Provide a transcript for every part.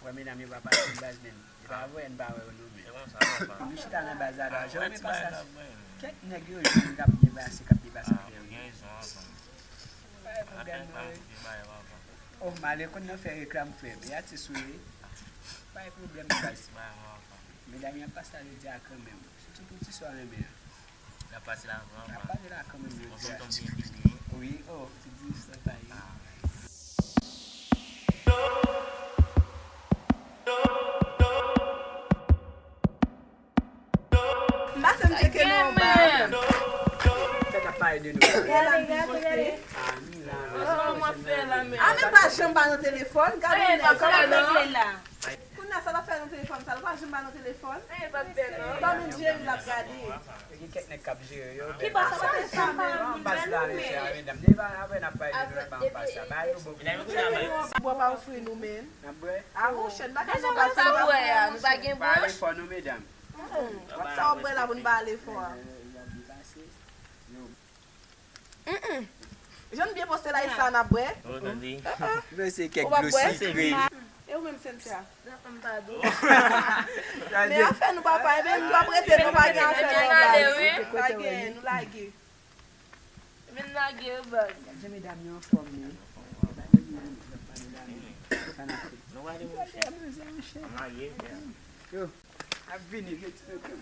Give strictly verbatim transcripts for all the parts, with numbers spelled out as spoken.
Wè medam yo pa pase baz menm. E pa vre, n pa wè yo non men. Se konsa, papa. Nou chita nan baz la, jan yo pa sa. Kèk nèg yo jwenn k ap depase, k ap depase antre yo. Pa gen pwoblèm non. Oh, m ale konn nan fè reklam frè m. E atis ou ye? Pa gen pwoblèm baz. Medam yo ap pase la jodi a kanmenm. Sitou pou ti swa renmen an. N ap pase la kanmenm jodi a. Wi, oh, ti di sa pa ye. M pase m tcheke nou anba. Fèk ap pale de nou. Gade, gade, gade. Ah, nou la. Oh, m ap fè la, men. Ah, men pa janm ba nou telefòn. Gade nèg, kòman fè la? Kounye a sa l ap fè nan telefòn sa, l pa janm ba nou telefòn. Ban nou Jerry l ap gade. Yo gen kèk nèg k ap jere yo. Ki bò sa pa te sa menm? An baz la, mesye, a medam. Depi apre n ap pale de nou, ban m pase a. Ba yo bon. Bwè pa ofri nou, men. N ap bwè? A monchè, n pa ka fè sa bwè a, nou pa gen bouch. Pale fò non, medam. Sa w ap bwè la pou n pale fò a? Jan n byen poste la, e sa n ap bwè? Ou tande? Men se kèk dlo sikre. E ou menm, Cynthia? Men afè nou, papa, e menm tou ap rete, nou pa gen afè nou anba. Pa gen, nou lage. Men lage yo, baz. Gad jan medam yo anfòm, men. Nou pale, monchè. Yo, ap vini, gen ti pèpè.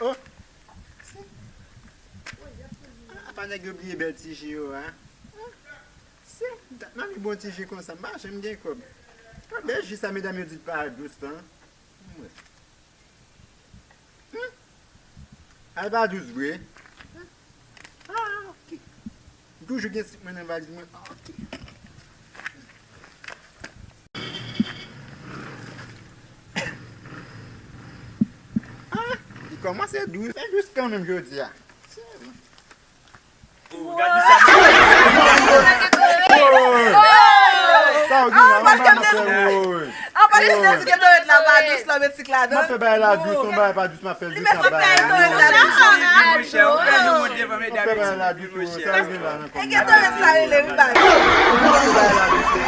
Oh! Apa nèg yo bliye bèl ti ji yo a? Se, m ta, m ap bon ti ji konsa, m pa janm gen kòb. Bèl ji sa medam yo di pa dous lan. Mwen. Hmm? Al pa dous vre. Ah, ok. M toujou gen sik mwen nan valiz mwen. Ah, ok. Ah, li kòmanse dous. Men dous kanmenm jodi a. Sa w gen la, mwen pa nan fè woy. An paske m te di ke Dorette la pa dous la, met sik ladan. M ap fè bagay la dous, yon bagay pa dous, m ap fè l dous, m ap bay la dous. M ap fè bagay la dous, sa w gen la nan kòm. E gen Dorette sa rele, wi, baz. M ap fè bagay la dous.